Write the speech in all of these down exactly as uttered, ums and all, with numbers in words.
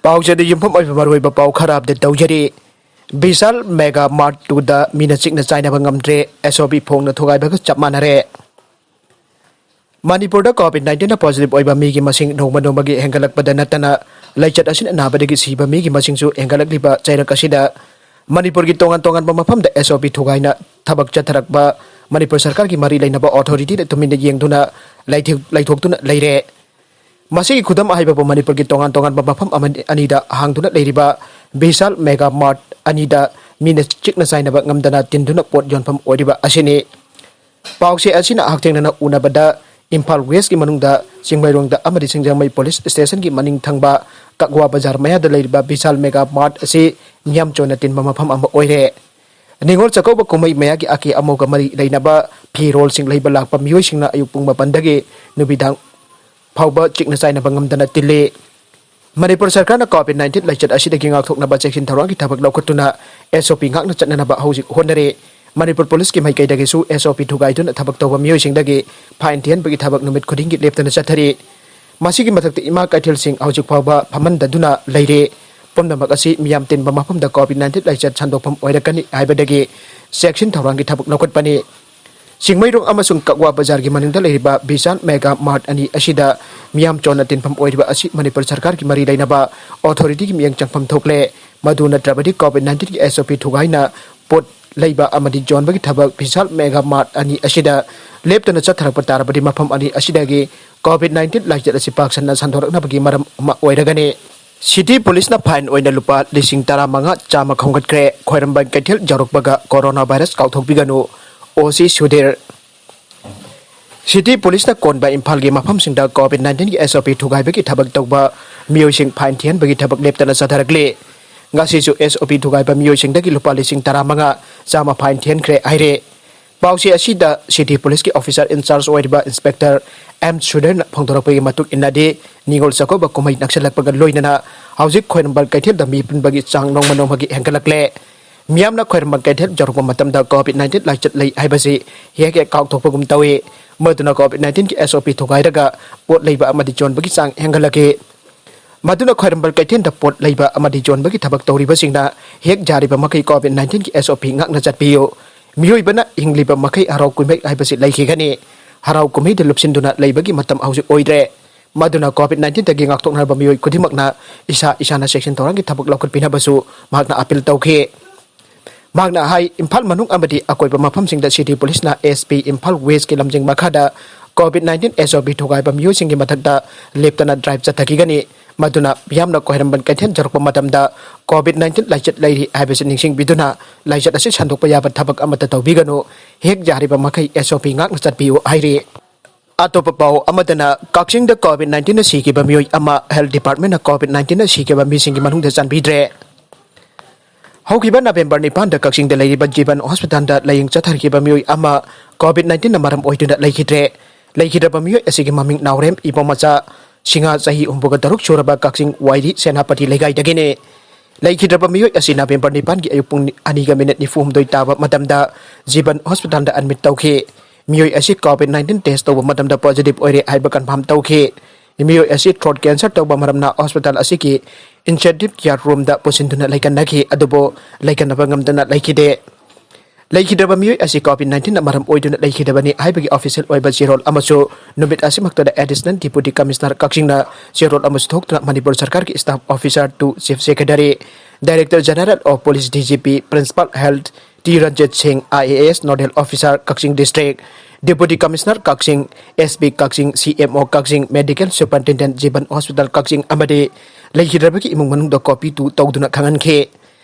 ꯄꯥꯎꯆꯦꯗ ꯌꯨꯝꯐꯝ ꯑꯣꯏꯕ ꯃꯔꯨꯑꯣꯏꯕ ꯄꯥꯎ ꯈꯔ ꯑꯞꯗꯦꯠ ꯇꯧꯖꯔꯤ꯫ ꯕꯤꯁꯥꯜ ꯃꯦꯒꯥ ꯃꯥꯔꯠ ꯇꯨꯗ ꯃꯤꯅ ꯆꯤꯛꯅ ꯆꯥꯏꯅꯕ ꯉꯝꯗ꯭ꯔꯦ, ꯑꯦꯁ ꯑꯣ ꯄꯤ ꯐꯣꯡꯅ ꯊꯨꯒꯥꯏꯕꯒ ꯆꯞ ꯃꯥꯟꯅꯔꯦ꯫ ꯃꯅꯤꯄꯨꯔꯗ ꯀꯣꯚꯤꯗ ꯅꯥꯏꯟꯇꯤꯟꯗ ꯄꯣꯖꯤꯇꯤꯚ ꯑꯣꯏꯕ ꯃꯤꯒꯤ ꯃꯁꯤꯡ ꯅꯣꯡꯃ ꯅꯣꯡꯃꯒꯤ ꯍꯦꯟꯒꯠꯂꯛꯄꯗ ꯅꯠꯇꯅ, ꯂꯥꯏꯆꯠ ꯑꯁꯤꯅ ꯅꯥꯕꯗꯒꯤ ꯁꯤꯕ ꯃꯤꯒꯤ ꯃꯁꯤꯡꯁꯨ ꯍꯦꯟꯒꯠꯂꯛꯂꯤꯕ ꯆꯩꯔꯛ ꯑꯁꯤꯗ, ꯃꯅꯤꯄꯨꯔꯒꯤ ꯇꯣꯉꯥꯟ ꯇꯣꯉꯥꯟꯕ ꯃꯐꯝꯗ ꯑꯦꯁ ꯑꯣ ꯄꯤ ꯊꯨꯒꯥꯏꯅ ꯊꯕꯛ ꯆꯠꯊꯔꯛꯄ ꯃꯅꯤꯄꯨꯔ ꯁꯔꯀꯥꯔꯒꯤ ꯃꯔꯤ ꯂꯩꯅꯕ ꯑꯣꯊꯣꯔꯤꯇꯤꯗ ꯇꯨꯃꯤꯟꯅ ꯌꯦꯡꯗꯨꯅ ꯂꯩꯊꯣꯛ-, ꯂꯩꯊꯣꯛꯇꯨꯅ ꯂꯩꯔꯦ꯫ ꯃꯁꯤꯒꯤ ꯈꯨꯗꯝ ꯍꯥꯏꯕꯕꯨ ꯃꯅꯤꯄꯨꯔꯒꯤ ꯇꯣꯉꯥꯟ ꯇꯣꯉꯥꯟꯕ ꯃꯐꯝ ꯑꯃꯅꯤ, ꯑꯅꯤꯗ ꯍꯥꯡꯗꯨꯅ ꯂꯩꯔꯤꯕ ꯕꯤꯁꯥꯜ ꯃꯦꯒꯥ ꯃꯥꯔꯠ ꯑꯅꯤꯗ ꯃꯤꯅ ꯆꯤꯛꯅ ꯆꯥꯏꯅꯕ ꯉꯝꯗꯅ ꯇꯤꯟꯗꯨꯅ ꯄꯣꯠ ꯌꯣꯟꯐꯝ ꯑꯣꯏꯔꯤꯕ ꯑꯁꯤꯅꯤ꯫ ꯄꯥꯎꯆꯦ ꯑꯁꯤꯅ ꯍꯛꯊꯦꯡꯅꯅ ꯎꯅꯕꯗ ꯏꯝꯐꯥꯜ ꯋꯦꯁꯀꯤ ꯃꯅꯨꯡꯗ ꯆꯤꯡꯃꯩꯔꯣꯡꯗ ꯑꯃꯗꯤ ꯁꯤꯡꯖꯃꯩ ꯄꯨꯂꯤꯁ ꯁ꯭ꯇꯦꯁꯟꯒꯤ ꯃꯅꯤꯡ ꯊꯪꯕ ꯀꯛꯋꯥ ꯕꯖꯥꯔ ꯃꯌꯥꯗ ꯂꯩꯔꯤꯕ ꯕꯤꯁꯥꯜ ꯃꯦꯒꯥ ꯃꯥꯔꯠ ꯑꯁꯤ ꯃꯤꯌꯥꯝ ꯆꯣꯟꯅ ꯇꯤꯟꯕ ꯃꯐꯝ ꯑꯃ ꯑꯣꯏꯔꯦ꯫ ꯅꯤꯉꯣꯜ ꯆꯥꯛꯀꯧꯕ ꯀꯨꯝꯍꯩ ꯃꯌꯥꯒꯤ ꯑꯀꯦ ꯑꯃꯧꯒ ꯃꯔꯤ ꯂꯩꯅꯕ ꯐꯤꯔꯣꯜꯁꯤꯡ ꯂꯩꯕ ꯂꯥꯛꯄ ꯃꯤꯑꯣꯏꯁꯤꯡꯅ ꯑꯌꯨꯛ ꯄꯨꯡ ꯃꯥꯄꯟꯗꯒꯤ ꯅꯨꯃꯤꯗꯥꯡ ꯐꯥꯎꯕ ꯆꯤꯛꯅ ꯆꯥꯏꯅꯕ ꯉꯝꯗꯅ ꯇꯤꯜꯂꯤ꯫ ꯃꯅꯤꯄꯨꯔ ꯁꯔꯀꯥꯔꯅ ꯀꯣꯚꯤꯗ ꯅꯥꯏꯟꯇꯤꯟ ꯂꯥꯏꯆꯠ ꯑꯁꯤꯗꯒꯤ ꯉꯥꯛꯊꯣꯛꯅꯕ ꯆꯦꯛꯁꯤꯟ ꯊꯧꯔꯥꯡꯒꯤ ꯊꯕꯛ ꯂꯧꯈꯠꯇꯨꯅ ꯑꯦꯁ ꯑꯣ ꯄꯤ ꯉꯥꯛꯅ ꯆꯠꯅꯅꯕ ꯍꯧꯖꯤꯛ ꯍꯣꯠꯅꯔꯤ꯫ ꯃꯅꯤꯄꯨꯔ ꯄꯨꯂꯤꯁꯀꯤ ꯃꯥꯏꯀꯩꯗꯒꯤꯁꯨ ꯑꯦꯁ ꯑꯣ ꯄꯤ ꯊꯨꯒꯥꯏꯗꯨꯅ ꯊꯕꯛ ꯇꯧꯕ ꯃꯤꯑꯣꯏꯁꯤꯡꯗꯒꯤ ꯐꯥꯏꯟ ꯊꯤꯍꯟꯕꯒꯤ ꯊꯕꯛ ꯅꯨꯃꯤꯠ ꯈꯨꯗꯤꯡꯒꯤ ꯂꯦꯞꯇꯅ ꯆꯠꯊꯔꯤ꯫ ꯃꯁꯤꯒꯤ ꯃꯊꯛꯇ ꯏꯃꯥ ꯀꯩꯊꯦꯜꯁꯤꯡ ꯍꯧꯖꯤꯛ ꯐꯥꯎꯕ ꯐꯝꯍꯟꯗꯗꯨꯅ ꯂꯩꯔꯤ꯫ ꯄꯨꯝꯅꯃꯛ ꯑꯁꯤ ꯃꯤꯌꯥꯝ ꯇꯤꯟꯕ ꯃꯐꯝꯗ ꯀꯣꯚꯤꯗ ꯅꯥꯏꯟꯇꯤꯟ ꯂꯥꯏꯆꯠ ꯁꯟꯗꯣꯛꯐꯝ ꯑꯣꯏꯔꯛꯀꯅꯤ ꯍꯥꯏꯕꯗꯒꯤ ꯆꯦꯛꯁꯤꯟ ꯊꯧꯔꯥꯡꯒꯤ ꯊꯕꯛ ꯂꯧꯈꯠꯄꯅꯤ꯫ ꯆꯤꯡꯃꯩꯔꯣꯡ ꯑꯃꯁꯨꯡ ꯀꯛꯋꯥ ꯕꯖꯥꯔꯒꯤ ꯃꯅꯤꯡꯗ ꯂꯩꯔꯤꯕ ꯕꯤꯁꯥꯜ ꯃꯦꯒꯥ ꯃꯥꯔꯠ ꯑꯅꯤ ꯑꯁꯤꯗ ꯃꯤꯌꯥꯝ ꯆꯣꯟꯅ ꯇꯤꯟꯐꯝ ꯑꯣꯏꯔꯤꯕ ꯑꯁꯤ ꯃꯅꯤꯄꯨꯔ ꯁꯔꯀꯥꯔꯒꯤ ꯃꯔꯤ ꯂꯩꯅꯕ ꯑꯣꯊꯣꯔꯤꯇꯤꯒꯤ ꯃꯤꯠꯌꯦꯡ ꯆꯪꯐꯝ ꯊꯣꯛꯂꯦ꯫ ꯃꯗꯨ ꯅꯠꯇ꯭ꯔꯕꯗꯤ ꯀꯣꯚꯤꯗ ꯅꯥꯏꯟꯇꯤꯟꯒꯤ ꯑꯦꯁ ꯑꯣ ꯄꯤ ꯊꯨꯒꯥꯏꯅ ꯄꯣꯠ ꯂꯩꯕ ꯑꯃꯗꯤ ꯌꯣꯟꯕꯒꯤ ꯊꯕꯛ ꯕꯤꯁꯥꯜ ꯃꯦꯒꯥ ꯃꯥꯔꯠ ꯑꯅꯤ ꯑꯁꯤꯗ ꯂꯦꯞꯇꯅ ꯆꯠꯊꯔꯛꯄ ꯇꯥꯔꯕꯗꯤ ꯃꯐꯝ ꯑꯅꯤ ꯑꯁꯤꯗꯒꯤ ꯀꯣꯚꯤꯗ ꯅꯥꯏꯟꯇꯤꯟ ꯂꯥꯏꯆꯠ ꯑꯁꯤ ꯄꯥꯛ ꯁꯟꯅ ꯁꯟꯗꯣꯔꯛꯅꯕꯒꯤ ꯃꯔꯝ ꯑꯃ ꯑꯣꯏꯔꯒꯅꯤ꯫ ꯁꯤꯇꯤ ꯄꯨꯂꯤꯁꯅ ꯐꯥꯏꯟ ꯑꯣꯏꯅ ꯂꯨꯄꯥ ꯂꯤꯁꯤꯡ ꯇꯔꯥꯃꯉꯥ ꯆꯥꯝꯃ ꯈꯣꯝꯒꯠꯈ꯭ꯔꯦ꯫ ꯈ꯭ꯋꯥꯏꯔꯝꯕꯟ ꯀꯩꯊꯦꯜ ꯌꯧꯔꯛꯄꯒ ꯀꯣꯔꯣꯅꯥ ꯚꯥꯏꯔꯁ ꯀꯥꯎꯊꯣꯛꯄꯤꯒꯅꯨ, ꯑꯣ ꯁꯤ ꯁꯨꯙꯤꯔ꯫ ꯁꯤꯇꯤ ꯄꯨꯂꯤꯁꯅ ꯀꯣꯟꯕ ꯏꯝꯐꯥꯜꯒꯤ ꯃꯐꯝꯁꯤꯡꯗ ꯀꯣꯚꯤꯗ ꯅꯥꯏꯟꯇꯤꯟꯒꯤ ꯑꯦꯁ ꯑꯣ ꯄꯤ ꯊꯨꯒꯥꯏꯕꯒꯤ ꯊꯕꯛ ꯇꯧꯕ ꯃꯤꯑꯣꯏꯁꯤꯡ ꯐꯥꯏꯟ ꯊꯤꯍꯟꯕꯒꯤ ꯊꯕꯛ ꯂꯦꯞꯇꯅ ꯆꯠꯊꯔꯛꯂꯤ꯫ ꯉꯁꯤꯁꯨ ꯑꯦꯁ ꯑꯣ ꯄꯤ ꯊꯨꯒꯥꯏꯕ ꯃꯤꯑꯣꯏꯁꯤꯡꯗꯒꯤ ꯂꯨꯄꯥ ꯂꯤꯁꯤꯡ ꯇꯔꯥꯃꯉꯥ ꯆꯥꯝꯃ ꯐꯥꯏꯟ ꯊꯤꯍꯟꯈ꯭ꯔꯦ ꯍꯥꯏꯔꯦ꯫ ꯄꯥꯎꯆꯦ ꯑꯁꯤꯗ ꯁꯤꯇꯤ ꯄꯨꯂꯤꯁꯀꯤ ꯑꯣꯐꯤꯁꯥꯔ ꯏꯟꯆꯥꯔꯖ ꯑꯣꯏꯔꯤꯕ ꯏꯟꯁꯄꯦꯛꯇꯔ ꯑꯦꯝ ꯁꯨꯙꯤꯔꯅ ꯐꯣꯡꯗꯣꯔꯛꯄꯒꯤ ꯃꯇꯨꯡ ꯏꯟꯅꯗꯤ, ꯅꯤꯉꯣꯜ ꯆꯥꯛꯀꯧꯕ ꯀꯨꯝꯍꯩ ꯅꯛꯁꯤꯜꯂꯛꯄꯒ ꯂꯣꯏꯅꯅ ꯍꯧꯖꯤꯛ ꯈ꯭ꯋꯥꯏꯔꯝꯕꯟ ꯀꯩꯊꯦꯜꯗ ꯃꯤ ꯄꯨꯟꯕꯒꯤ ꯆꯥꯡ ꯅꯣꯡꯃ ꯅꯣꯡꯃꯒꯤ ꯍꯦꯟꯒꯠꯂꯛꯂꯦ꯫ ꯃꯤꯌꯥꯝꯅ ꯈ꯭ꯋꯥꯏꯔꯝꯕꯟ ꯀꯩꯊꯦꯜ ꯌꯧꯔꯛꯄ ꯃꯇꯝꯗ ꯀꯣꯚꯤꯗ ꯅꯥꯏꯟꯇꯤꯟ ꯂꯥꯏꯆꯠ ꯂꯩ ꯍꯥꯏꯕꯁꯤ ꯍꯦꯛ ꯍꯦꯛ ꯀꯥꯎꯊꯣꯛꯄꯒꯨꯝ ꯇꯧꯏ꯫ ꯃꯗꯨꯅ ꯀꯣꯚꯤꯗ ꯅꯥꯏꯟꯇꯤꯟꯒꯤ ꯑꯦꯁ ꯑꯣ ꯄꯤ ꯊꯨꯒꯥꯏꯔꯒ ꯄꯣꯠ ꯂꯩꯕ ꯑꯃꯗꯤ ꯌꯣꯟꯕꯒꯤ ꯆꯥꯡ ꯍꯦꯟꯒꯠꯂꯛꯈꯤ꯫ ꯃꯗꯨꯅ ꯈ꯭ꯋꯥꯏꯔꯝꯕꯟ ꯀꯩꯊꯦꯜꯗ ꯄꯣꯠ ꯂꯩꯕ ꯑꯃꯗꯤ ꯌꯣꯟꯕꯒꯤ ꯊꯕꯛ ꯇꯧꯔꯤꯕꯁꯤꯡꯅ ꯍꯦꯛ ꯌꯥꯔꯤꯕ ꯃꯈꯩ COVID nineteen ꯒꯤ S O P ꯉꯥꯛꯅ ꯆꯠꯄꯤꯌꯨ꯫ ꯃꯤꯑꯣꯏꯕꯅ ꯍꯤꯡꯂꯤꯕ ꯃꯈꯩ ꯍꯔꯥꯎ ꯀꯨꯝꯍꯩ ꯍꯥꯏꯕꯁꯤ ꯂꯩꯈꯤꯒꯅꯤ꯫ ꯍꯔꯥꯎ ꯀꯨꯝꯍꯩꯗ ꯂꯨꯞꯁꯤꯟꯗꯨꯅ ꯂꯩꯕꯒꯤ ꯃꯇꯝ ꯍꯧꯖꯤꯛ ꯑꯣꯏꯗ꯭ꯔꯦ꯫ ꯃꯗꯨꯅ COVID nineteen ꯗꯒꯤ ꯉꯥꯛꯊꯣꯛꯅꯕ ꯃꯤꯑꯣꯏ ꯈꯨꯗꯤꯡꯃꯛꯅ ꯏꯁꯥ ꯏꯁꯥꯅ ꯆꯦꯛꯁꯤꯟ ꯊꯧꯔꯥꯡꯒꯤ ꯊꯕꯛ ꯂꯧꯈꯠꯄꯤꯅꯕꯁꯨ ꯃꯍꯥꯛꯅ ꯑꯥꯄꯤꯜ ꯇꯧꯈꯤ꯫ ꯃꯍꯥꯛꯅ ꯍꯥꯏ, ꯏꯝꯐꯥꯜ ꯃꯅꯨꯡ ꯑꯃꯗꯤ ꯑꯀꯣꯏꯕ ꯃꯐꯝꯁꯤꯡꯗ City Police ꯅ S P ꯏꯝꯐꯥꯜ West ꯀꯤ ꯂꯝꯖꯤꯡ ꯃꯈꯥꯗ COVID nineteen S O P ꯊꯨꯒꯥꯏꯕ ꯃꯤꯑꯣꯏꯁꯤꯡꯒꯤ ꯃꯊꯛꯇ ꯂꯦꯞꯇꯅ drive ꯆꯠꯊꯈꯤꯒꯅꯤ꯫ ꯃꯗꯨꯅ ꯃꯤꯌꯥꯝꯅ ꯈ꯭ꯋꯥꯏꯔꯝꯕꯟ ꯀꯩꯊꯦꯜ ꯌꯧꯔꯛꯄ ꯃꯇꯝꯗ COVID nineteen ꯂꯥꯏꯆꯠ ꯂꯩꯔꯤ ꯍꯥꯏꯕꯁꯤ ꯅꯤꯡꯁꯤꯡꯕꯤꯗꯨꯅ ꯂꯥꯏꯆꯠ ꯑꯁꯤ ꯁꯟꯗꯣꯛꯄ ꯌꯥꯕ ꯊꯕꯛ ꯑꯃꯠꯇ ꯇꯧꯕꯤꯒꯅꯨ꯫ ꯍꯦꯛ ꯌꯥꯔꯤꯕ ꯃꯈꯩ S O P ꯉꯥꯛꯅ ꯆꯠꯄꯤꯌꯨ ꯍꯥꯏꯔꯤ꯫ ꯑꯇꯣꯞꯄ ꯄꯥꯎ ꯑꯃꯗꯅ, ꯀꯛꯆꯤꯡꯗ COVID nineteen ꯅ ꯁꯤꯈꯤꯕ ꯃꯤꯑꯣꯏ ꯑꯃ Health Department ꯅ COVID nineteen ꯅ ꯁꯤꯈꯤꯕ ꯃꯤꯁꯤꯡꯒꯤ ꯃꯅꯨꯡꯗ ꯆꯟꯕꯤꯗ꯭ꯔꯦ꯫ ꯍꯧꯈꯤꯕ November ꯅꯤꯄꯥꯟꯗ ꯀꯛꯆꯤꯡꯗ ꯂꯩꯔꯤꯕ ꯖꯤꯕꯟ ꯍꯣꯁꯄꯤꯇꯥꯜꯗ ꯂꯥꯌꯦꯡ ꯆꯠꯊꯔꯤꯕ ꯃꯤꯑꯣꯏ ꯑꯃ COVID nineteen ꯅ ꯃꯔꯝ ꯑꯣꯏꯗꯨꯅ ꯂꯩꯈꯤꯗ꯭ꯔꯦ꯫ ꯂꯩꯈꯤꯗ꯭ꯔꯕ ꯃꯤꯑꯣꯏ ꯑꯁꯤꯒꯤ ꯃꯃꯤꯡ ꯅꯥꯎꯔꯦꯝ ꯏꯕꯣꯃꯆꯥ, ꯁꯤꯡꯍꯥ, ꯆꯍꯤ ꯍꯨꯝꯐꯨꯇꯔꯨꯛ ꯁꯨꯔꯕ, ꯀꯛꯆꯤꯡ ꯋꯥꯏꯔꯤ ꯁꯦꯅꯥꯄꯇꯤ ꯂꯩꯀꯥꯏꯗꯒꯤꯅꯤ꯫ ꯂꯩꯈꯤꯗ꯭ꯔꯕ ꯃꯤꯑꯣꯏ ꯑꯁꯤ November ꯅꯤꯄꯥꯟꯒꯤ ꯑꯌꯨꯛ ꯄꯨꯡ ꯑꯅꯤꯒ minute ꯅꯤꯐꯨꯍꯨꯝꯗꯣꯏ ꯇꯥꯕ ꯃꯇꯝꯗ ꯖꯤꯕꯟ ꯍꯣꯁꯄꯤꯇꯥꯜꯗ admit ꯇꯧꯈꯤ꯫ ꯃꯤꯑꯣꯏ ꯑꯁꯤ COVID nineteen test ꯇꯧꯕ ꯃꯇꯝꯗ positive ꯑꯣꯏꯔꯦ ꯍꯥꯏꯕ confirm ꯇꯧꯈꯤ꯫ ꯃꯤꯑꯣꯏ ꯑꯁꯤ throat cancer ꯇꯧꯕ ꯃꯔꯝꯅ ꯍꯣꯁꯄꯤꯇꯥꯜ ꯑꯁꯤꯒꯤ intensive care room ꯗ ꯄꯨꯁꯤꯟꯗꯨꯅ ꯂꯩꯀꯟꯅꯈꯤ, ꯑꯗꯨꯕꯨ ꯂꯩꯀꯟꯅꯕ ꯉꯝꯗꯅ ꯂꯩꯈꯤꯗꯦ꯫ ꯂꯩꯈꯤꯗ꯭ꯔꯕ ꯃꯤꯑꯣꯏ ꯑꯁꯤ COVID nineteen ꯅ ꯃꯔꯝ ꯑꯣꯏꯗꯨꯅ ꯂꯩꯈꯤꯗꯕꯅꯤ ꯍꯥꯏꯕꯒꯤ official ꯑꯣꯏꯕ ꯆꯦꯔꯣꯜ ꯑꯃꯁꯨ ꯅꯨꯃꯤꯠ ꯑꯁꯤꯃꯛꯇꯗ Additional Deputy Commissioner ꯀꯛꯆꯤꯡꯅ ꯆꯦꯔꯣꯜ ꯑꯃꯁꯨ ꯊꯣꯛꯇꯨꯅ ꯃꯅꯤꯄꯨꯔ ꯁꯔꯀꯥꯔꯒꯤ staff officer to Chief Secretary, Director General of Police, D G P, Principal Health, T Ranjit Singh, I A S, Nodal Officer, Kakching District, Deputy Commissioner Kakching, S P Kakching, C M O Kakching, Medical Superintendent Jiban Hospital Kakching ꯑꯃꯗꯤ ꯂꯩꯈꯤꯗ꯭ꯔꯕꯒꯤ ꯏꯃꯨꯡ ꯃꯅꯨꯡꯗ copy to ꯇꯧꯗꯨꯅ ꯈꯪꯍꯟꯈꯤ꯫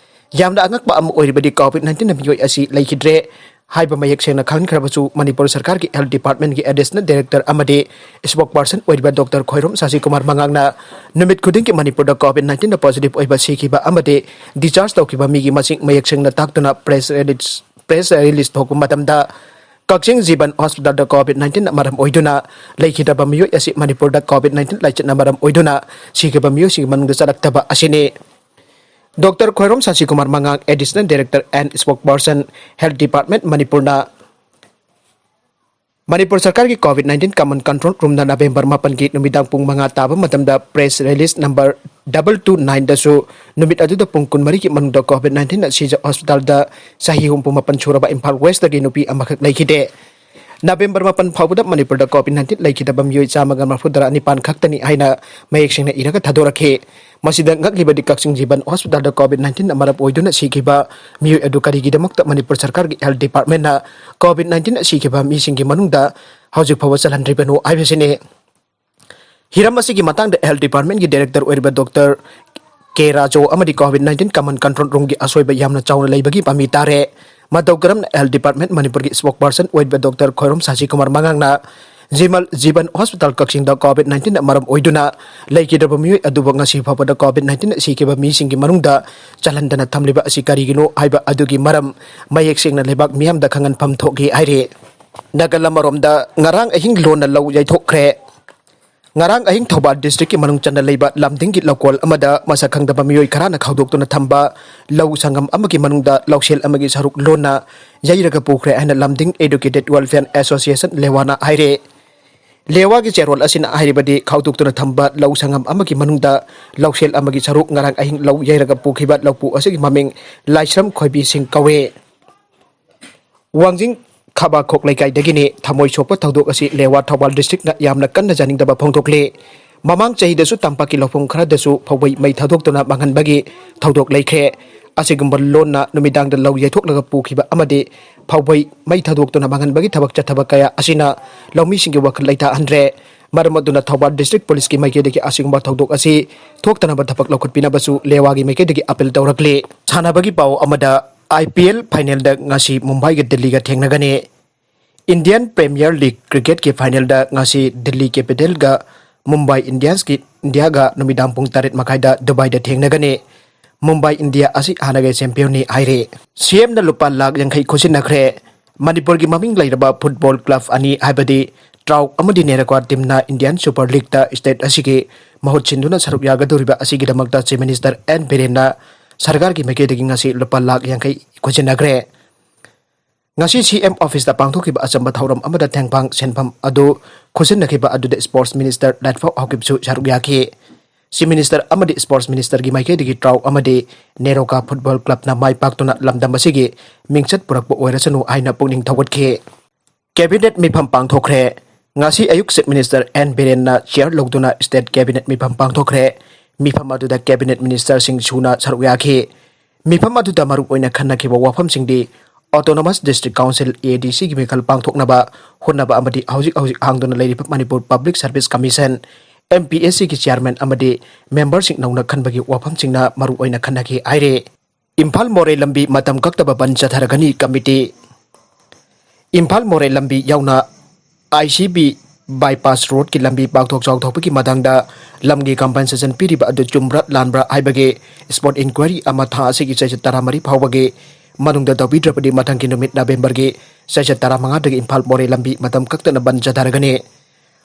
ꯌꯥꯝꯅ ꯑꯉꯛꯄ ꯑꯃ ꯑꯣꯏꯔꯤꯕꯗꯤ, COVID nineteen ꯅ ꯃꯤꯑꯣꯏ ꯑꯁꯤ ꯂꯩꯈꯤꯗ꯭ꯔꯦ ꯍꯥꯏꯕ ꯃꯌꯦꯛ ꯁꯦꯡꯅ ꯈꯪꯍꯟꯈ꯭ꯔꯕꯁꯨ, ꯃꯅꯤꯄꯨꯔ ꯁꯔꯀꯥꯔꯒꯤ Health Department ꯀꯤ Additional Director ꯑꯃꯗꯤ spokesperson ꯑꯣꯏꯔꯤꯕ Doctor ꯈꯣꯏꯔꯣꯝ ꯁꯥꯁꯤ ꯀꯨꯃꯥꯔ ꯃꯉꯥꯡꯅ ꯅꯨꯃꯤꯠ ꯈꯨꯗꯤꯡꯒꯤ ꯃꯅꯤꯄꯨꯔꯗ COVID nineteen ꯅ positive ꯑꯣꯏꯕ ꯁꯤꯈꯤꯕ ꯑꯃꯗꯤ discharge ꯇꯧꯈꯤꯕ ꯃꯤꯒꯤ ꯃꯁꯤꯡ ꯃꯌꯦꯛ ꯁꯦꯡꯅ ꯇꯥꯛꯇꯨꯅ press release, press release ꯊꯣꯛꯄ ꯃꯇꯝꯗ, ꯀꯛꯆꯤꯡ ꯖꯤꯕꯟ ꯍꯣꯁꯄꯤꯇꯥꯜꯗ COVID nineteen ꯅ ꯃꯔꯝ ꯑꯣꯏꯗꯨꯅ ꯂꯩꯈꯤꯗ꯭ꯔꯕ ꯃꯤꯑꯣꯏ ꯑꯁꯤ ꯃꯅꯤꯄꯨꯔꯗ COVID nineteen ꯂꯥꯏꯆꯠꯅ ꯃꯔꯝ ꯑꯣꯏꯗꯨꯅ ꯁꯤꯈꯤꯕ ꯃꯤꯑꯣꯏꯁꯤꯡꯒꯤ ꯃꯅꯨꯡꯗ ꯆꯜꯂꯛꯇꯕ ꯑꯁꯤꯅꯤ꯫ Doctor ꯈꯣꯏꯔꯣꯝ ꯁꯥꯁꯤ Kumar ꯃꯉꯥꯡ, Additional Director and Spokesperson, Health Department, ꯃꯅꯤꯄꯨꯔꯅ ꯃꯅꯤꯄꯨꯔ ꯁꯔꯀꯥꯔꯒꯤ COVID nineteen Common Control Roomꯅ ꯅꯕꯦꯝꯕꯔ ꯃꯥꯄꯟꯒꯤ ꯅꯨꯃꯤꯗꯥꯡ ꯄꯨꯡ ꯃꯉꯥ ꯇꯥꯕ ꯃꯇꯝꯗ press release number double two nineꯗꯁꯨ ꯅꯨꯃꯤꯠ ꯑꯗꯨꯗ ꯄꯨꯡ ꯀꯨꯟꯃꯔꯤꯒꯤ ꯃꯅꯨꯡꯗ COVID nineteenꯅ ꯁꯤꯖ ꯍꯣꯁꯄꯤꯇꯥꯜꯗ ꯆꯍꯤ ꯍꯨꯝꯐꯨ ꯃꯥꯄꯟ ꯁꯨꯔꯕ ꯏꯝꯐꯥꯜ ꯋꯦꯁꯇꯒꯤ ꯅꯨꯄꯤ ꯑꯃꯈꯛ ꯂꯩꯈꯤꯗꯦ꯫ ꯅꯕꯦꯝꯕꯔ ꯃꯥꯄꯟ ꯐꯥꯎꯕꯗ ꯃꯅꯤꯄꯨꯔꯗ COVID nineteen ꯂꯩꯈꯤꯗꯕ ꯃꯤꯑꯣꯏ ꯆꯥꯝꯃꯒ ꯃꯔꯤꯐꯨꯇꯔꯥ ꯅꯤꯄꯥꯟ ꯈꯛꯇꯅꯤ ꯍꯥꯏꯅ ꯃꯌꯦꯛ ꯁꯦꯡꯅ ꯏꯔꯒ ꯊꯥꯗꯣꯔꯛꯈꯤ꯫ ꯃꯁꯤꯗ ꯉꯛꯂꯤꯕꯗꯤ ꯀꯛꯆꯤꯡ ꯖꯤꯕꯟ ꯍꯣꯁꯄꯤꯇꯥꯜꯗ COVID nineteenꯅ ꯃꯔꯝ ꯑꯣꯏꯗꯨꯅ ꯁꯤꯈꯤꯕ ꯃꯤꯑꯣꯏ ꯑꯗꯨ ꯀꯔꯤꯒꯤꯗꯃꯛꯇ ꯃꯅꯤꯄꯨꯔ ꯁꯔꯀꯥꯔꯒꯤ health departmentꯅ COVID nineteenꯅ ꯁꯤꯈꯤꯕ ꯃꯤꯁꯤꯡꯒꯤ ꯃꯅꯨꯡꯗ ꯍꯧꯖꯤꯛ ꯐꯥꯎꯕ ꯆꯜꯍꯟꯗ꯭ꯔꯤꯕꯅꯣ ꯍꯥꯏꯕꯁꯤꯅꯤ꯫ ꯍꯤꯔꯝ ꯑꯁꯤꯒꯤ ꯃꯇꯥꯡꯗ health departmentꯀꯤ director ꯑꯣꯏꯔꯤꯕ ꯗꯣꯛꯇꯔ ꯀꯦ ꯔꯥꯖꯣ ꯑꯃꯗꯤ COVID nineteen Common Control Roomꯒꯤ ꯑꯁꯣꯏꯕ ꯌꯥꯝꯅ ꯆꯥꯎꯅ ꯂꯩꯕꯒꯤ ꯃꯃꯤ ꯇꯥꯔꯦ꯫ ꯃꯇꯧ ꯀꯔꯝꯅ health department ꯃꯅꯤꯄꯨꯔꯒꯤ spokesperson ꯑꯣꯏꯔꯤꯕ ꯗꯣꯛꯇꯔ ꯈꯣꯏꯔꯣꯝ ꯁꯥꯁꯤ ꯀꯨꯃꯥꯔ ꯃꯉꯥꯡꯅ ꯖꯤꯃꯜ ꯖꯤꯕꯟ ꯍꯣꯁꯄꯤꯇꯥꯜ ꯀꯛꯆꯤꯡꯗ COVID nineteenꯅ ꯃꯔꯝ ꯑꯣꯏꯗꯨꯅ ꯂꯩꯈꯤꯗ꯭ꯔꯕ ꯃꯤꯑꯣꯏ ꯑꯗꯨꯕꯨ ꯉꯁꯤ ꯐꯥꯎꯕꯗ COVID nineteenꯅ ꯁꯤꯈꯤꯕ ꯃꯤꯁꯤꯡꯒꯤ ꯃꯅꯨꯡꯗ ꯆꯜꯍꯟꯗꯅ ꯊꯝꯂꯤꯕ ꯑꯁꯤ ꯀꯔꯤꯒꯤꯅꯣ ꯍꯥꯏꯕ ꯑꯗꯨꯒꯤ ꯃꯔꯝ ꯃꯌꯦꯛ ꯁꯦꯡꯅ ꯂꯩꯕꯥꯛ ꯃꯤꯌꯥꯝꯗ ꯈꯪꯍꯟꯐꯝ ꯊꯣꯛꯈꯤ ꯍꯥꯏꯔꯤ꯫ ꯅꯥꯀꯜ ꯑꯃꯔꯣꯝꯗ ꯉꯔꯥꯡ ꯑꯍꯤꯡ ꯂꯣꯟꯅ ꯂꯧ ꯌꯩꯊꯣꯛꯈ꯭ꯔꯦ꯫ ꯉꯔꯥꯡ ꯑꯍꯤꯡ ꯊꯧꯕꯥꯜ districtꯀꯤ ꯃꯅꯨꯡ ꯆꯟꯅ ꯂꯩꯕ ꯂꯝꯗꯤꯡꯒꯤ ꯂꯧꯀꯣꯜ ꯑꯃꯗ ꯃꯁꯛ ꯈꯪꯗꯕ ꯃꯤꯑꯣꯏ ꯈꯔꯅ ꯈꯥꯎꯗꯣꯛꯇꯨꯅ ꯊꯝꯕ ꯂꯧ ꯁꯪꯒꯝ ꯑꯃꯒꯤ ꯃꯅꯨꯡꯗ ꯂꯧꯁꯦꯜ ꯑꯃꯒꯤ ꯁꯔꯨꯛ ꯂꯣꯟꯅ ꯌꯩꯔꯒ ꯄꯨꯈ꯭ꯔꯦ ꯍꯥꯏꯅ ꯂꯝꯗꯤꯡ Educated Welfare Association ꯂꯦꯋꯥꯅ ꯍꯥꯏꯔꯦ꯫ ꯂꯦꯋꯥꯒꯤ ꯆꯦꯔꯣꯜ ꯑꯁꯤꯅ ꯍꯥꯏꯔꯤꯕꯗꯤ ꯈꯥꯎꯗꯣꯛꯇꯨꯅ ꯊꯝꯕ ꯂꯧ ꯁꯪꯒꯝ ꯑꯃꯒꯤ ꯃꯅꯨꯡꯗ ꯂꯧꯁꯦꯜ ꯑꯃꯒꯤ ꯁꯔꯨꯛ ꯉꯔꯥꯡ ꯑꯍꯤꯡ ꯂꯧ ꯌꯩꯔꯒ ꯄꯨꯈꯤꯕ ꯂꯧꯄꯨ ꯑꯁꯤꯒꯤ ꯃꯃꯤꯡ ꯂꯥꯏꯁ꯭ꯔꯝ ꯈꯣꯏꯕꯤ ꯁꯤꯡ ꯀꯧꯏ꯫ ꯋꯥꯡꯖꯤꯡ ꯈꯥꯕꯥꯈꯣꯛ ꯂꯩꯀꯥꯏꯗꯒꯤꯅꯤ ꯊꯃꯣꯏ ꯁꯣꯛꯄ ꯊꯧꯗꯣꯛ ꯑꯁꯤ ꯂꯦꯋꯥ ꯊꯧꯕꯥꯜ districtꯅ ꯌꯥꯝꯅ ꯀꯟꯅ ꯌꯥꯅꯤꯡꯗꯕ ꯐꯣꯡꯗꯣꯛꯂꯤ꯫ ꯃꯃꯥꯡ ꯆꯍꯤꯗꯁꯨ ꯇꯝꯄꯥꯛꯀꯤ ꯂꯧꯐꯝ ꯈꯔꯗꯁꯨ ꯐꯧꯕꯩ ꯃꯩ ꯊꯥꯗꯣꯛꯇꯨꯅ ꯃꯥꯡꯍꯟꯕꯒꯤ ꯊꯧꯗꯣꯛ ꯂꯩꯈ꯭ꯔꯦ꯫ ꯑꯁꯤꯒꯨꯝꯕ ꯂꯣꯟꯅ ꯅꯨꯃꯤꯗꯥꯡꯗ ꯂꯧ ꯌꯩꯊꯣꯛꯂꯒ ꯄꯨꯈꯤꯕ ꯑꯃꯗꯤ ꯐꯧꯕꯩ ꯃꯩ ꯊꯥꯗꯣꯛꯇꯨꯅ ꯃꯥꯡꯍꯟꯕꯒꯤ ꯊꯕꯛ ꯆꯠꯊꯕ ꯀꯌꯥ ꯑꯁꯤꯅ ꯂꯧꯃꯤꯁꯤꯡꯒꯤ ꯋꯥꯈꯜ ꯂꯩꯇꯥꯍꯟꯗ꯭ꯔꯦ꯫ ꯃꯔꯝ ꯑꯗꯨꯅ ꯊꯧꯕꯥꯜ district policeꯀꯤ ꯃꯥꯏꯀꯩꯗꯒꯤ ꯑꯁꯤꯒꯨꯝꯕ ꯊꯧꯗꯣꯛ ꯑꯁꯤ ꯊꯣꯛꯇꯅꯕ ꯊꯕꯛ ꯂꯧꯈꯠꯄꯤꯅꯕꯁꯨ ꯂꯦꯋꯥꯒꯤ ꯃꯥꯏꯀꯩꯗꯒꯤ appeal ꯇꯧꯔꯛꯂꯤ꯫ ꯁꯥꯟꯅꯕꯒꯤ ꯄꯥꯎ ꯑꯃꯗ, IPL finalꯗ ꯉꯁꯤ ꯃꯨꯝꯕꯥꯏꯒ ꯗꯤꯜꯂꯤꯒ ꯊꯦꯡꯅꯒꯅꯤ꯫ Indian Premier League cricketꯀꯤ finalꯗ ꯉꯁꯤ ꯗꯤꯜꯂꯤ Capitalꯒ ꯃꯨꯝꯕꯥꯏ Indiansꯀꯤ, ꯏꯟꯗꯤꯌꯥꯒ ꯅꯨꯃꯤꯗꯥꯡ ꯄꯨꯡ ꯇꯔꯦꯠ ꯃꯈꯥꯏꯗ ꯗꯨꯕꯥꯏꯗ ꯊꯦꯡꯅꯒꯅꯤ꯫ ꯃꯨꯝꯕꯥꯏ ꯏꯟꯗꯤꯌꯥ ꯑꯁꯤ ꯍꯥꯟꯅꯒꯤ championꯅꯤ ꯍꯥꯏꯔꯤ꯫ CMꯅ ꯂꯨꯄꯥ ꯂꯥꯈ ꯌꯥꯡꯈꯩ ꯈꯨꯠꯁꯤꯟꯅꯈ꯭ꯔꯦ꯫ ꯃꯅꯤꯄꯨꯔꯒꯤ ꯃꯃꯤꯡ ꯂꯩꯔꯕ football club ꯑꯅꯤ ꯍꯥꯏꯕꯗꯤ TRAU ꯑꯃꯗꯤ ꯅꯦꯔꯀ꯭ꯋꯥ teamꯅ Indian Super Leagueꯇ state ꯑꯁꯤꯒꯤ ꯃꯍꯨꯠ ꯁꯤꯟꯗꯨꯅ ꯁꯔꯨꯛ ꯌꯥꯒꯗꯧꯔꯤꯕ ꯑꯁꯤꯒꯤꯗꯃꯛꯇ Chief Minister N ꯕꯤꯔꯦꯟꯅ ꯁꯔꯀꯥꯔꯒꯤ ꯃꯥꯏꯀꯩꯗꯒꯤ ꯉꯁꯤ ꯂꯨꯄꯥ ꯂꯥꯈ ꯌꯥꯡꯈꯩ ꯈꯨꯠꯁꯤꯟꯅꯈ꯭ꯔꯦ꯫ ꯉꯁꯤ ꯁꯤ ꯑꯦꯝ ꯑꯣꯐꯤꯁꯇ ꯄꯥꯡꯊꯣꯛꯈꯤꯕ ꯑꯆꯝꯕ ꯊꯧꯔꯝ ꯑꯃꯗ ꯊꯦꯡꯐꯥꯡ ꯁꯦꯟꯐꯝ ꯑꯗꯨ ꯈꯨꯠꯁꯤꯟꯅꯈꯤꯕ ꯑꯗꯨꯗ ꯁ꯭ꯄꯣꯔꯠꯁ ꯃꯤꯅꯤꯁꯇꯔ ꯂꯥꯏꯠꯐꯥꯎ ꯍꯥꯎꯀꯤꯞꯁꯨ ꯁꯔꯨꯛ ꯌꯥꯈꯤ꯫ ꯆꯤꯐ ꯃꯤꯅꯤꯁꯇꯔ ꯑꯃꯗꯤ ꯁ꯭ꯄꯣꯔꯠꯁ ꯃꯤꯅꯤꯁꯇꯔꯒꯤ ꯃꯥꯏꯀꯩꯗꯒꯤ ꯇ꯭ꯔꯥꯎ ꯑꯃꯗꯤ ꯅꯦꯔꯣꯀꯥ ꯐꯨꯠꯕꯣꯜ ꯀ꯭ꯂꯕꯅ ꯃꯥꯏ ꯄꯥꯛꯇꯨꯅ ꯂꯝꯗꯝ ꯑꯁꯤꯒꯤ ꯃꯤꯡꯆꯠ ꯄꯨꯔꯛꯄ ꯑꯣꯏꯔꯁꯅꯨ ꯍꯥꯏꯅ ꯄꯨꯛꯅꯤꯡ ꯊꯧꯒꯠꯈꯤ꯫ ꯀꯦꯕꯤꯅꯦꯠ ꯃꯤꯐꯝ ꯄꯥꯡꯊꯣꯛꯈ꯭ꯔꯦ꯫ ꯉꯁꯤ ꯑꯌꯨꯛ ꯆꯤꯐ ꯃꯤꯅꯤꯁꯇꯔ ꯑꯦꯟ ꯕꯤꯔꯦꯟꯅ ꯆꯤꯌꯔ ꯂꯧꯗꯨꯅ ꯁ꯭ꯇꯦꯠ ꯀꯦꯕꯤꯅꯦꯠ ꯃꯤꯐꯝ ꯄꯥꯡꯊꯣꯛꯈ꯭ꯔꯦ꯫ ꯃꯤꯐꯝ ꯑꯗꯨꯗ ꯀꯦꯕꯤꯅꯦꯠ ꯃꯤꯅꯤꯁꯇꯔꯁꯤꯡ ꯁꯨꯅ ꯁꯔꯨꯛ ꯌꯥꯈꯤ꯫ ꯃꯤꯐꯝ ꯑꯗꯨꯗ ꯃꯔꯨꯑꯣꯏꯅ ꯈꯟꯅꯈꯤꯕ ꯋꯥꯐꯝꯁꯤꯡꯗꯤ Autonomous District Council, A D C ꯒꯤ ꯃꯤꯈꯜ ꯄꯥꯡꯊꯣꯛꯅꯕ ꯍꯣꯠꯅꯕ ꯑꯃꯗꯤ ꯍꯧꯖꯤꯛ ꯍꯧꯖꯤꯛ ꯍꯥꯡꯗꯨꯅ ꯂꯩꯔꯤꯕ Manipur Public Service Commission, M P S C ꯒꯤ ꯆꯤꯌꯔꯃꯦꯟ ꯑꯃꯗꯤ ꯃꯦꯝꯕꯔꯁꯤꯡ ꯅꯧꯅ ꯈꯟꯕꯒꯤ ꯋꯥꯐꯝꯁꯤꯡꯅ ꯃꯔꯨꯑꯣꯏꯅ ꯈꯟꯅꯈꯤ ꯍꯥꯏꯔꯤ꯫ ꯏꯝꯐꯥꯜ ꯃꯣꯔꯦ ꯂꯝꯕꯤ ꯃꯇꯝ ꯀꯛꯇꯕ ꯕꯟ ꯆꯠꯊꯔꯒꯅꯤ ꯀꯃꯤꯇꯤ꯫ ꯏꯝꯐꯥꯜ ꯃꯣꯔꯦ ꯂꯝꯕꯤ ꯌꯥꯎꯅ I C B bypass road ꯀꯤ ꯂꯝꯕꯤ ꯄꯥꯛꯊꯣꯛ ꯆꯥꯎꯊꯣꯛꯄꯒꯤ ꯃꯇꯥꯡꯗ ꯂꯝꯒꯤ compensation ꯄꯤꯔꯤꯕ ꯑꯗꯨ ꯆꯨꯝꯕ꯭ꯔꯥ ꯂꯥꯟꯕ꯭ꯔꯥ ꯍꯥꯏꯕꯒꯤ spot inquiry ꯑꯃ ꯊꯥ ꯑꯁꯤꯒꯤ ꯆꯩꯆꯠ ꯇꯔꯥꯃꯔꯤ ꯐꯥꯎꯕꯒꯤ ꯃꯅꯨꯡꯗ ꯇꯧꯕꯤꯗ꯭ꯔꯕꯗꯤ ꯃꯊꯪꯒꯤ ꯅꯨꯃꯤꯠ ꯅꯕꯦꯝꯕꯔꯒꯤ ꯆꯩꯆꯠ ꯇꯔꯥꯃꯉꯥꯗꯒꯤ ꯏꯝꯐꯥꯜ ꯃꯣꯔꯦ ꯂꯝꯕꯤ ꯃꯇꯝ ꯀꯛꯇꯅ ꯕꯟ ꯆꯠꯊꯔꯒꯅꯤ꯫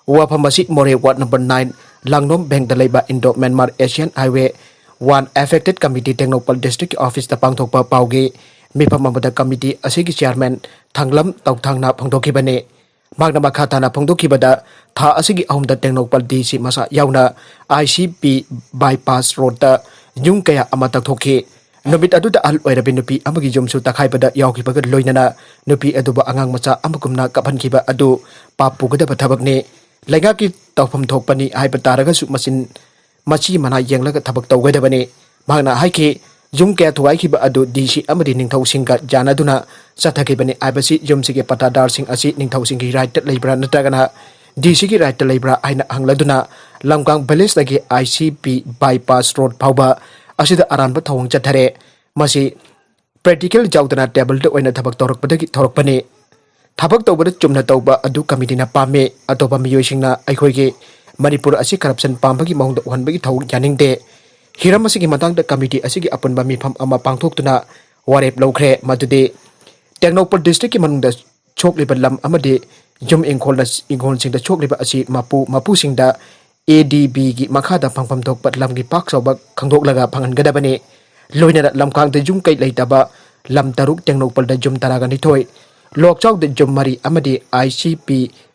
ꯋꯥꯐꯝ ꯑꯁꯤ ꯃꯣꯔꯦ ward number nine, ꯂꯥꯡꯂꯣꯝ ꯚꯦꯡꯗ ꯂꯩꯕ Indo Myanmar Asian Highway one Affected Committee Tengnoupal district office ꯇ ꯄꯥꯡꯊꯣꯛꯄ ꯄꯥꯎꯒꯤ ꯃꯤꯐꯝ ꯑꯃꯗ committee ꯑꯁꯤꯒꯤ chairman ꯊꯥꯡꯂꯝ ꯇꯧꯊꯥꯡꯅ ꯐꯣꯡꯗꯣꯛꯈꯤꯕꯅꯤ꯫ ꯃꯍꯥꯛꯅ ꯃꯈꯥ ꯇꯥꯅ ꯐꯣꯡꯗꯣꯛꯈꯤꯕꯗ, ꯊꯥ ꯑꯁꯤꯒꯤ ꯑꯍꯨꯝꯗ ꯇꯦꯡꯅꯧꯄꯜ D C ꯃꯁꯥ ꯌꯥꯎꯅ I C B bypass road ꯇ ꯌꯨꯝ ꯀꯌꯥ ꯑꯃ ꯇꯛꯊꯣꯛꯈꯤ꯫ ꯅꯨꯃꯤꯠ ꯑꯗꯨꯗ ꯑꯍꯜ ꯑꯣꯏꯔꯕꯤ ꯅꯨꯄꯤ ꯑꯃꯒꯤ ꯌꯨꯝꯁꯨ ꯇꯛꯈꯥꯏꯕꯗ ꯌꯥꯎꯈꯤꯕꯒ ꯂꯣꯏꯅꯅ ꯅꯨꯄꯤ ꯑꯗꯨꯕꯨ ꯑꯉꯥꯡ ꯃꯆꯥ ꯑꯃꯒꯨꯝꯅ ꯀꯞꯍꯟꯈꯤꯕ ꯑꯗꯨ ꯄꯥꯞ ꯄꯨꯒꯗꯕ ꯊꯕꯛꯅꯤ꯫ ꯂꯩꯉꯥꯛꯀꯤ ꯇꯧꯐꯝ ꯊꯣꯛꯄꯅꯤ ꯍꯥꯏꯕ ꯇꯥꯔꯒꯁꯨ ꯃꯆꯤꯟ, ꯃꯆꯤ ꯃꯅꯥ ꯌꯦꯡꯂꯒ ꯊꯕꯛ ꯇꯧꯒꯗꯕꯅꯤ꯫ ꯃꯍꯥꯛꯅ ꯍꯥꯏꯈꯤ, ꯌꯨꯝ ꯀꯌꯥ ꯊꯨꯒꯥꯏꯈꯤꯕ ꯑꯗꯨ D C ꯑꯃꯗꯤ ꯅꯤꯡꯊꯧꯁꯤꯡꯒ ꯌꯥꯅꯗꯨꯅ ꯆꯠꯊꯈꯤꯕꯅꯤ ꯍꯥꯏꯕꯁꯤ ꯌꯨꯝꯁꯤꯒꯤ ꯄꯇꯥꯗꯥꯔꯁꯤꯡ ꯑꯁꯤ ꯅꯤꯡꯊꯧꯁꯤꯡꯒꯤ right ꯇ ꯂꯩꯕ꯭ꯔꯥ ꯅꯠꯇ꯭ꯔꯒꯅ D C ꯒꯤ right ꯇ ꯂꯩꯕ꯭ꯔꯥ ꯍꯥꯏꯅ ꯍꯪꯂꯗꯨꯅ ꯂꯝꯀꯥꯡ village ꯇꯒꯤ I C B bypass road ꯐꯥꯎꯕ ꯑꯁꯤꯗ ꯑꯔꯥꯟꯕ ꯊꯧꯑꯣꯡ ꯆꯠꯊꯔꯦ꯫ ꯃꯁꯤ practical ꯌꯥꯎꯗꯅ table ꯗ ꯑꯣꯏꯅ ꯊꯕꯛ ꯇꯧꯔꯛꯄꯗꯒꯤ ꯊꯣꯔꯛꯄꯅꯤ꯫ ꯊꯕꯛ ꯇꯧꯕꯗ ꯆꯨꯝꯅ ꯇꯧꯕ ꯑꯗꯨ committee ꯅ ꯄꯥꯝꯃꯤ꯫ ꯑꯇꯣꯞꯄ ꯃꯤꯑꯣꯏꯁꯤꯡꯅ ꯑꯩꯈꯣꯏꯒꯤ ꯃꯅꯤꯄꯨꯔ ꯑꯁꯤ corruption ꯄꯥꯝꯕꯒꯤ ꯃꯑꯣꯡꯗ ꯎꯍꯟꯕꯒꯤ ꯊꯧꯑꯣꯡ ꯌꯥꯅꯤꯡꯗꯦ꯫ ꯍꯤꯔꯝ ꯑꯁꯤꯒꯤ ꯃꯇꯥꯡꯗ committee ꯑꯁꯤꯒꯤ ꯑꯄꯨꯟꯕ ꯃꯤꯐꯝ ꯑꯃ ꯄꯥꯡꯊꯣꯛꯇꯨꯅ ꯋꯥꯔꯦꯞ ꯂꯧꯈ꯭ꯔꯦ, ꯃꯗꯨꯗꯤ ꯇꯦꯡꯅꯧꯄꯜ district ꯀꯤ ꯃꯅꯨꯡꯗ ꯁꯣꯛꯂꯤꯕ ꯂꯝ ꯑꯃꯗꯤ ꯌꯨꯝ ꯏꯪꯈꯣꯜꯅ, ꯏꯪꯈꯣꯜꯁꯤꯡꯗ ꯁꯣꯛꯂꯤꯕ ꯑꯁꯤ ꯃꯄꯨ ꯃꯄꯨꯁꯤꯡꯗ A D B ꯒꯤ ꯃꯈꯥꯗ ꯐꯪꯐꯝ ꯊꯣꯛꯄ ꯂꯝꯒꯤ ꯄꯥꯛ ꯆꯥꯎꯕ ꯈꯪꯗꯣꯛꯂꯒ ꯐꯪꯍꯟꯒꯗꯕꯅꯤ꯫ ꯂꯣꯏꯅꯅ ꯂꯝꯀꯥꯡꯗ ꯌꯨꯝ ꯀꯩ ꯂꯩꯇꯕ ꯂꯝ ꯇꯔꯨꯛ ꯇꯦꯡꯅꯧꯄꯜꯗ ꯌꯨꯝ ꯇꯔꯥꯒ ꯅꯤꯊꯣꯏ, ꯂꯣꯛꯆꯥꯎꯗ ꯌꯨꯝ ꯃꯔꯤ ꯑꯃꯗꯤ ICP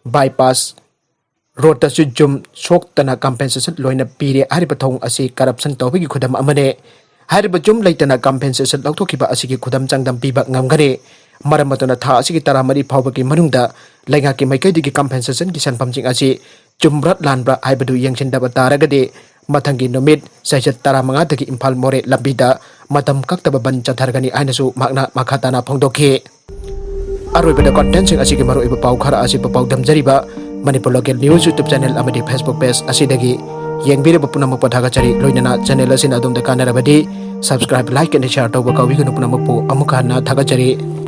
bypass roadꯇꯁꯨ ꯌꯨꯝ ꯁꯣꯛꯇꯅ compensation ꯂꯣꯏꯅ ꯄꯤꯔꯦ꯫ ꯍꯥꯏꯔꯤꯕ ꯊꯧꯑꯣꯡ ꯑꯁꯤ corruption ꯇꯧꯕꯒꯤ ꯈꯨꯗꯝ ꯑꯃꯅꯤ꯫ ꯍꯥꯏꯔꯤꯕ ꯌꯨꯝ ꯂꯩꯇꯅ compensation ꯂꯧꯊꯣꯛꯈꯤꯕ ꯑꯁꯤꯒꯤ ꯈꯨꯗꯝ ꯆꯥꯡꯗꯝ ꯄꯤꯕ ꯉꯝꯒꯅꯤ꯫ ꯃꯔꯝ ꯑꯗꯨꯅ ꯊꯥ ꯑꯁꯤꯒꯤ ꯇꯔꯥꯃꯔꯤ ꯐꯥꯎꯕꯒꯤ ꯃꯅꯨꯡꯗ ꯂꯩꯉꯥꯛꯀꯤ ꯃꯥꯏꯀꯩꯗꯒꯤ compensationꯒꯤ ꯁꯦꯟꯐꯝꯁꯤꯡ ꯑꯁꯤ ꯆꯨꯝꯕ꯭ꯔꯥ ꯂꯥꯟꯕ꯭ꯔꯥ ꯍꯥꯏꯕꯗꯨ ꯌꯦꯡꯁꯤꯟꯗꯕ ꯇꯥꯔꯒꯗꯤ ꯃꯊꯪꯒꯤ ꯅꯨꯃꯤꯠ ꯆꯩꯆꯠ ꯇꯔꯥꯃꯉꯥꯗꯒꯤ ꯏꯝꯐꯥꯜ ꯃꯣꯔꯦ ꯂꯝꯕꯤꯗ ꯃꯇꯝ ꯀꯛꯇꯕ ꯕꯟ ꯆꯠꯊꯔꯒꯅꯤ ꯍꯥꯏꯅꯁꯨ ꯃꯍꯥꯛꯅ ꯃꯈꯥ ꯇꯥꯅ ꯐꯣꯡꯗꯣꯛꯈꯤ꯫ ꯑꯔꯣꯏꯕꯗ contentꯁꯤꯡ ꯑꯁꯤꯒꯤ ꯃꯔꯨꯑꯣꯏꯕ ꯄꯥꯎ ꯈꯔ ꯑꯁꯤ ꯄꯥꯎꯗꯝꯖꯔꯤꯕ Manipur Local News YouTube channel ꯑꯃꯗꯤ Facebook page ꯑꯁꯤꯗꯒꯤ ꯌꯦꯡꯕꯤꯔꯤꯕ ꯄꯨꯝꯅꯃꯛꯄꯨ ꯊꯥꯒꯠꯆꯔꯤ꯫ ꯂꯣꯏꯅꯅ channel ꯑꯁꯤꯅ ꯑꯗꯣꯝꯗ ꯀꯥꯟꯅꯔꯕꯗꯤ subscribe, like and share ꯇꯧꯕ ꯀꯥꯎꯕꯤꯒꯅꯨ꯫ ꯄꯨꯝꯅꯃꯛꯄꯨ ꯑꯃꯨꯛ ꯍꯟꯅ ꯊꯥꯒꯠꯆꯔꯤ꯫